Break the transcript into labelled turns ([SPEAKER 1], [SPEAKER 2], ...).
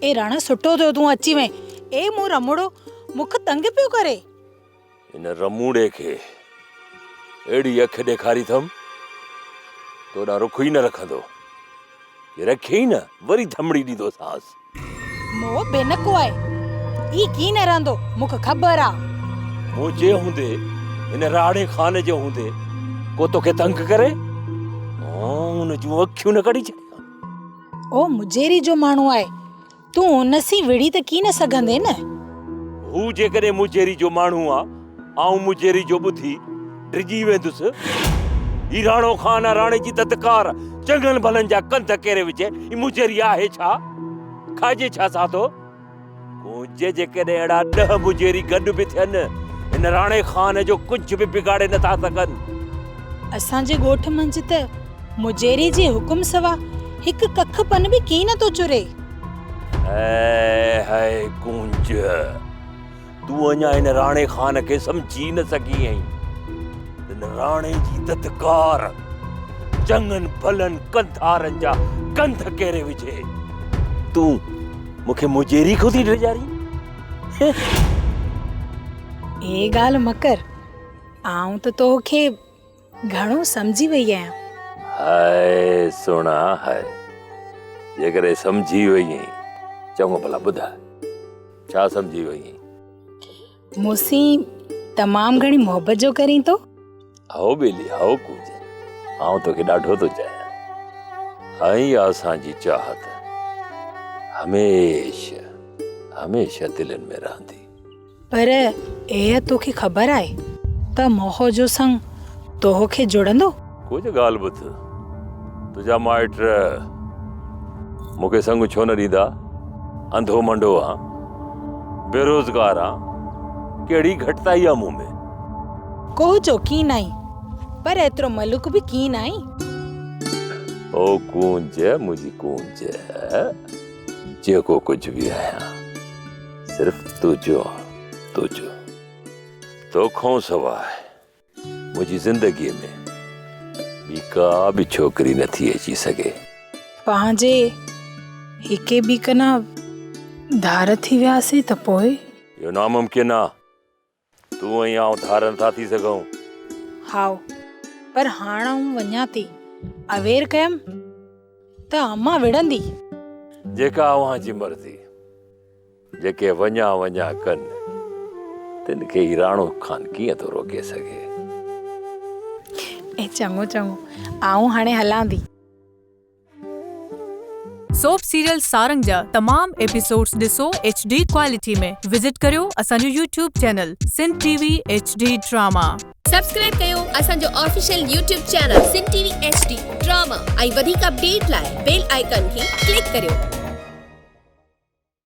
[SPEAKER 1] اي راڻا سٺو ٿيو تون اچي وئين. اي مون رموڙو مون کي تنگ پيو ڪري.
[SPEAKER 2] هن رموڙي کي اهڙي اک ڏيکاري ٿم تو ڏانهن رخ ئي نه رکندو. جي رکيئي نه وري ڌمڙي ڏيندوسانس.
[SPEAKER 1] مون بينڪو آهي. اي ڪين نه رهندو مون کي خبر آ.
[SPEAKER 2] منهنجي هوندي هن راڙي خان جي هوندي ڪو توکي تنگ ڪري؟ آئون ان جون اکيون نه ڪڍي ڇڏيان.
[SPEAKER 1] او مجيري جو ماڻهو آهي. تون ان سين وڙهي ته ڪين سگهندين نه.
[SPEAKER 2] هو جيڪڏهن مجيري جو ماڻهو آ، آئون مجيري جو ٻڌي ڊڄي ويندس. هي راڻو خان آ، راڻي جي ددڪار، چڱن ڀلن جا ڪنڌ ڪيري وجهي، هي مجيري آهي ڇا؟ کائجي ڇا سان ٿو؟ ڪونج جيڪڏهن اهڙا ڏهه مجيري گڏ به ٿين، هن راڻي خان جو ڪجهه به بگاڙي نٿا سگهن.
[SPEAKER 1] اسان جي ڳوٺ منجهه ته مجيري جي حڪم سوا هڪ ڪک پن به ڪين ٿو چري.
[SPEAKER 2] هاء هاء ڪونج، تون اڃا هن راڻي خان کي سمجهي نه سگهي آهين. هن راڻي جي دڌڪار چڱن ڀلن ڪنڌارن جا ڪنڌ ڪيري وجهي. تون مون کي مجيري کان ٿي ڊيڄارين؟
[SPEAKER 1] اي ڳالهه مه ڪر، آئون ته توکي گهڻو سمجهي وئي آهيان.
[SPEAKER 2] هاء سهڻا هاء، جيڪڏهن سمجهي وئي آهين، چڱو ڀلا ٻڌاء ڇا سمجهي وئي آهين؟
[SPEAKER 1] مون سين تمام گهڻي محبت جو ڪرين ٿو.
[SPEAKER 2] هائو ٻيلي، هائو ڪونج، آئون توکي ڏاڍو ٿو چاهيان ۽ اها اسان جي چاهت هميشه هميشه دلين ۾ رهندي.
[SPEAKER 1] پر اها توکي خبر آهي ته موهه جو سڱ توهه کي جڙندو؟
[SPEAKER 2] ڪجهه ڳالهه ٻڌ، تنهنجا مائٽ مون کي سڱ ڇو نه ڏيندا؟ انڌو منڊو آن، بيروزگار آن، ڪهڙي گهٽتائي آ مون ۾؟
[SPEAKER 1] ڪوهه جو ڪين آهين، پر ايترو ملوڪ به ڪين آهين.
[SPEAKER 2] او ڪونج، منهنجي ڪونج، جيڪو ڪجهه به آهيان. صرف تنهنجو آن، تنهنجو. توکان سواء منهنجي زندگيء ۾ ٻي ڪا به ڇوڪري نه ٿي اچي سگهي.
[SPEAKER 1] پنهنجي هڪي ٻي ڪنا ڌار ٿي وياسين ته پوء؟
[SPEAKER 2] اهو ناممڪن آ. تون ۽ آئون ڌار نٿا ٿي سگهون.
[SPEAKER 1] هائو، پر هاڻ آئون وڃان ٿي. اوير ڪيم ته امان وڙهندي.
[SPEAKER 2] جيڪا اوهان جي مرضي. جيڪي وڃان وڃان ڪن، تن کي هي راڻو خان ڪيئن ٿو روڪي سگهي.
[SPEAKER 1] اي چڱو چڱو، آئون هاڻي هلان ٿي.
[SPEAKER 3] سوپ سيريل سارنگ جا تمام ايپيسوڊز ڏسو ايڇ ڊي ڪوالٽي ۾ وزٽ ڪريو اسان جو YouTube channel Sindh T V H D drama.
[SPEAKER 4] Subscribe ڪيو اسان جو official YouTube channel Sindh T V H D drama ۽ وڌيڪ اپڊيٽ لاء بيل آئيڪان کي ڪلڪ ڪريو.